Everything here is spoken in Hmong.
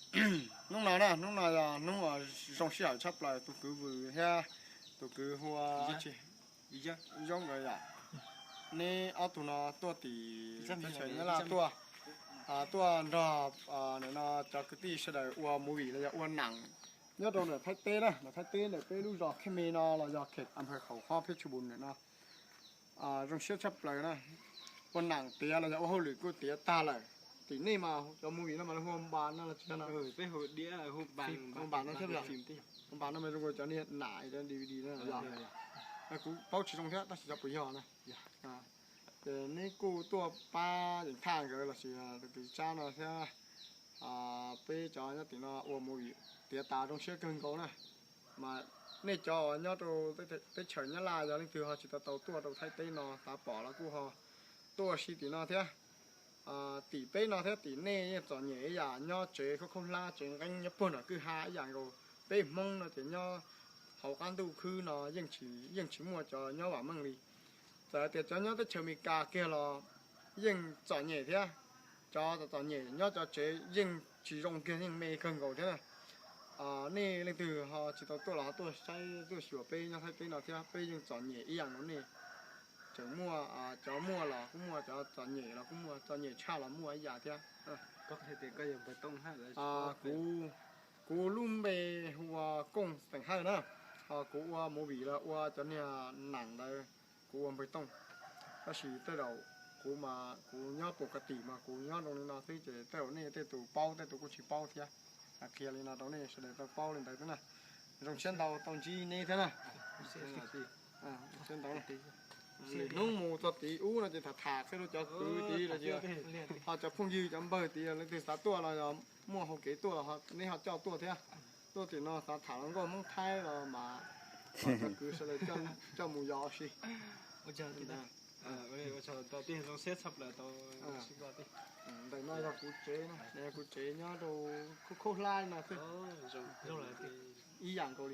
Hnub no na, hnub no yog hnub uas zoo sij hawm tshaj plaws, tus kwv Vwm thiab tus kwv hu ua Zoo nkawd yom. Neb ob tug no tuaj tim teb chaws Nyab Laj tuaj, tuaj nrog no cov kwv tij sawv daws ua movie los yog ua nam nyob rau ntawm Thaib teb na, ntawm Thaib teb ntawm peb lub zos Khej Me no los yog khem a pha khaum khob pheb tshu npus ntawm no. Zoo siab tshaj plaws na, ua nam tiav los yog ua hauj lwm kuj tiav tag lawm. Tim nej mas cov movie no mas lawv hu ua npas no los tsis yog no, hu npas no thiab, hu npas no mas zoo ua cov niag nam cov D V D na yog. Kuv paub tsis zoo thiab tab sis xyov puas yog na. Ces neb kuj tuaj pab Yeem Thaj nkawd los sis tus kwv Tsab no thiab peb cov nyob tim no ua movie tiav tas zoo siab kawg nkaus na. Mas nej cov uas nyob rau teb chaws Nyab Laj yog leej twg ho tsis tau tau tuaj rau Thaib teb no xav pom los kuj ho tuaj ua si tim no thiab. Tim peb no thiab tim nej yeej txom nyem ib yam, nyob tsev khaub khaub hlab tsev nqeeb nyob puag nram kwj ha ib yam nkaus. Peb Hmoob no ces nyob hauv qab ntuj khwb no yeej tsis muaj cov nyob vam meej li. Txawm tias cov nyob teb chaws Amelikas kiag los yeej txom nyem thiab. Cov txom nyem nyob cov tsev yeej tsis zoo kiag, yeej me kawg nkaus thiab na. Nej leej twg ho tsis tau tuaj los ho tuaj saib tuaj xyuas peb nyob Thaib teb no thiab, peb yeej txom nyem ib yam nkaus nej. Tseem muaj cov muaj los kuj muaj, cov txom nyem los kuj muaj, txom nyem tshaj los muaj ib yam thiab. Kuv, kuv lub npe hu ua Kooj Xeem Hawj na, ho kuv ua movie los ua cov niag nam ntawd kuv ua npawg Tooj. Tab sis tej zaum kuv mas kuv nyob pus ka tim mas kuv nyob zoo li no xwb ces tej zaum nej tej tus paub tej tus kuj tsis paub thiab. Qhia li no rau nej sawv daws tau paub li ntawd thiab na. Zoo siab ntau tau ntsib neb thiab na. Hnub mus txog tid ub no ces tham tham qhia rau cov kwv tij los sis ho cov phooj ywg cov npawg tid leej twg xav tuaj los yog muaj hauv kev tuaj los neb ho coj tuaj thiab. Tuaj tim no xav tham hluas nkauj Hmoob Thaib los mas cov kwv sawv daws coj mus yos si. Ntawm no yog kuv tsev, kuv tsev nyob rau khaub khaub hlab no xwb. Ib yam nkaus li.